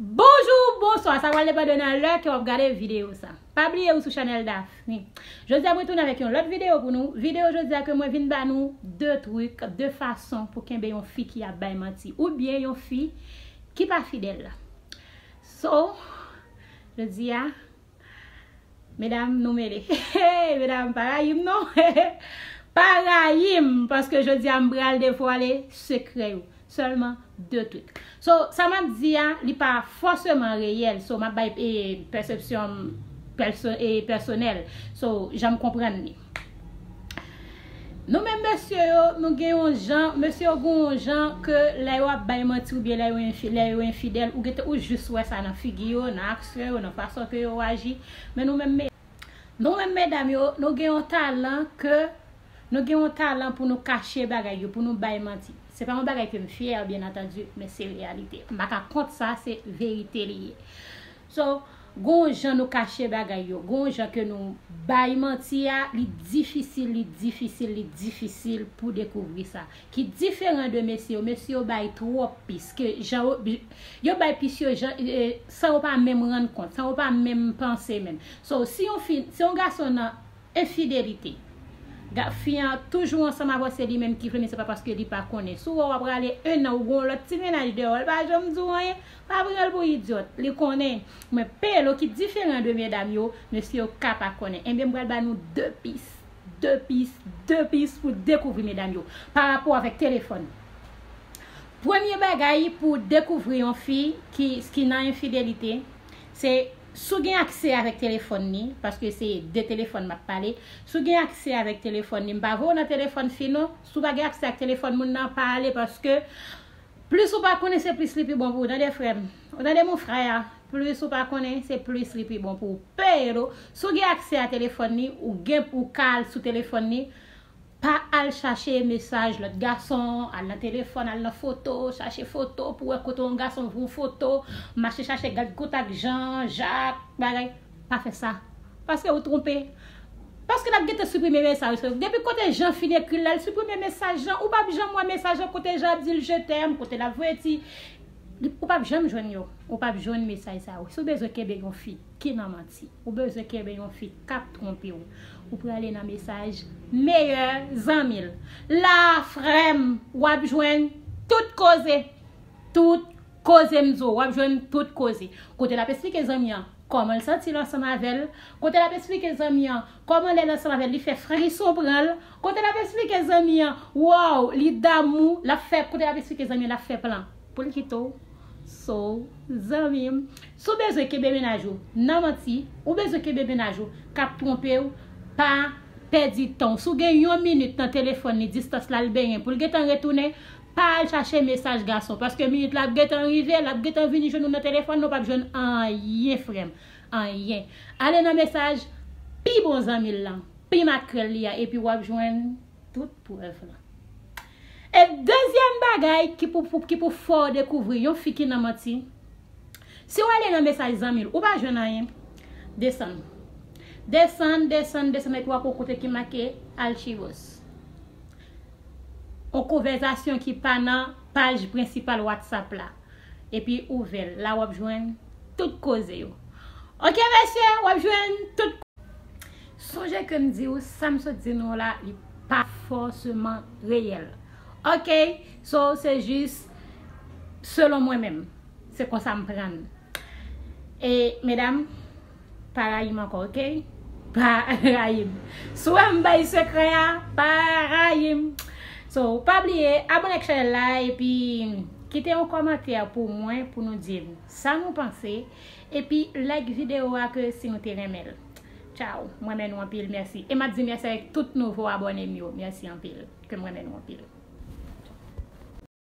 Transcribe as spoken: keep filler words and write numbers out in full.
Bonjou, bonswa, sa pral depann de nan lè ke w ap gade videyo sa. Pa bliye ou sou chanèl Daphne. Jodi a mwen tounen avèk yon lòt videyo pou nou. Videyo jodi a ke mwen vin ba nou de trik, de fason pou kenbe yon fi ki ap bay manti oubyen yon fi ki pa fidèl la. So, jodi a, medam, nou mele. Medam, pa rayi m non. Pa rayi m, paske jodi a m pral devwale sekrè yo. Sèlman de trik. So, sa m ap di a, li pa fòseman reyèl. So, m ap bay, e, pèsepsyon m pèso-, e, pèsonèl. So, jan m konprann li. Nou menm mesye yo, nou gen yon jan, mesye yo gen yon jan ke lè yo ap bay manti oubyen lè yo enfi-, lè yo enfidèl, ou gentan, ou jis wè sa nan figi yo, nan aksyon yo, nan fason ke yo aji. Men nou menm, me-, nou menm medam yo, nou gen yon talan ke, nou gen yon talan pou nou kache bagay yo, pou nou bay manti. Se pa yon bagay ke m fyè, byen antandi, men se reyalite. M pa ka kont sa, se verite li ye. So, gon jan nou kache bagay yo, gon jan ke nou bay manti a, li difisil, li difisil, li difisil pou dekouvri sa. Ki diferan de mesye yo, mesye yo bay twòp pis, ke jan yo, yo bay pis yo jan, e, san yo pa menm rann kont, san yo pa menm panse menm. So, si yon fi, si yon gason nan enfidelite, ga-, fi an toujou ansanm avè w, se li menm ki vle, men se pa paske li pa konnen. Si w wè w ap rale en an, ou gon lòt ti mennaj deyò, li pa janm di w anyen, pa pran l pou idyòt. Li konnen. Men Pelo ki diferan de medam yo, mesye yo ka pa konnen. Enben, m pral ba nou de pis, de pis, de pis pou dekouvri medam yo. Pa rapò avèk telefòn. Premye bagay pou dekouvri yon fi ki, ki nan enfidelite, se si w gen aksè avèk telefòn li, paske se de telefòn m ap pale. Si w gen aksè avèk telefòn li, m pa voye w nan telefòn fi non. Si w pa gen aksè ak telefòn moun nan, pa ale, paske plis ou pa konnen, se plis li pi bon pou ou, tande frè m. Ou tande mon frè a? Plis ou pa konnen, se plis li pi bon pou ou. Pero, si w gen aksè a telefòn li, ou gen pou w ka al sou telefòn li, pa al chache mesaj lòt gason, al nan telefòn, al nan foto, chache foto pou wè kote yon gason voye yon foto, mache chache gad kontak Jan, Jak, bagay. Pa fè sa. Paske ou twonpe. Paske l ap gentan siprime mesaj ou. Depi kote Jan fin ekri l la, l siprime mesaj Jan. Ou p ap janm wè mesaj Jan kote Jan ap di l je t'aime, kote l ap voye ti. Ou p ap janm jwenn yo. Ou p ap jwenn mesaj sa yo. Si w bezwen kenbe yon fi ki nan manti, ou bezwen kenbe yon fi k ap twonpe w, ou prale nan mesaj meyè zanmi l. La, frè m, w ap jwenn tout koze. Tout koze m di w, w ap jwenn tout koze. Kote l ap esplike zanmi an kòman l santi l ansanm avè l. Kote l ap esplike zanmi an kòman lè l ansanm avè l, li fè frison pran l. Kote l ap esplike zanmi an, waw, li damou, l ap fè, kote l ap esplike zanmi an, l ap fè plan pou l kite w. So, zanmi m, si w bezwen kenbe mennaj ou nan manti, ou bezwen kenbe mennaj ou k ap twonpe w, pa pèdi tan w. Si w gen yon minit nan telefòn li, distans la l benyen pou l gentan retounen, pa al chache mesaj gason, paske minit la ap gentan rive, l ap gentan vini jwenn ou nan telefòn, nou p ap jwenn anyen, frè m. Anyen. Ale nan mesaj pi bon zanmi l lan, pi makrèl li a, epi w ap jwenn tout prèv lan. E dezyèm bagay ki pou, pou, ki pou fè w dekouvri yon fi ki nan manti, si w ale nan mesaj zanmi l, ou pa jwenn anyen, desann. Desann, desann, desann, epi w ap wè kote ki make Archivos. Yon konvèsasyon ki pa nan paj prensipal WhatsApp la. Epi ouvè l. La w ap jwenn tout koze yo. Oke, mesye, w ap jwenn tout. Sonje ke m di w, sa m sot di nou la, li pa fòseman reyèl. Oke? So, se jis selon mwen menm. Se konsa m pran l. E, medam, pa rayi m ankò, oke? Pa rayi m. Si w wè m bay sekrè a, pa rayi m. So, pa bliye, abòne ak chanèl la, epi kite yon kòmantè pou mwen, pou nou di m sa nou panse. Epi, like videyo a ke si nou te renmen l. Tchaw, m renmen nou anpil, mèsi. E m ap di mèsi avèk tout nouvo abòne m yo. Mèsi anpil, ke m renmen nou anpil.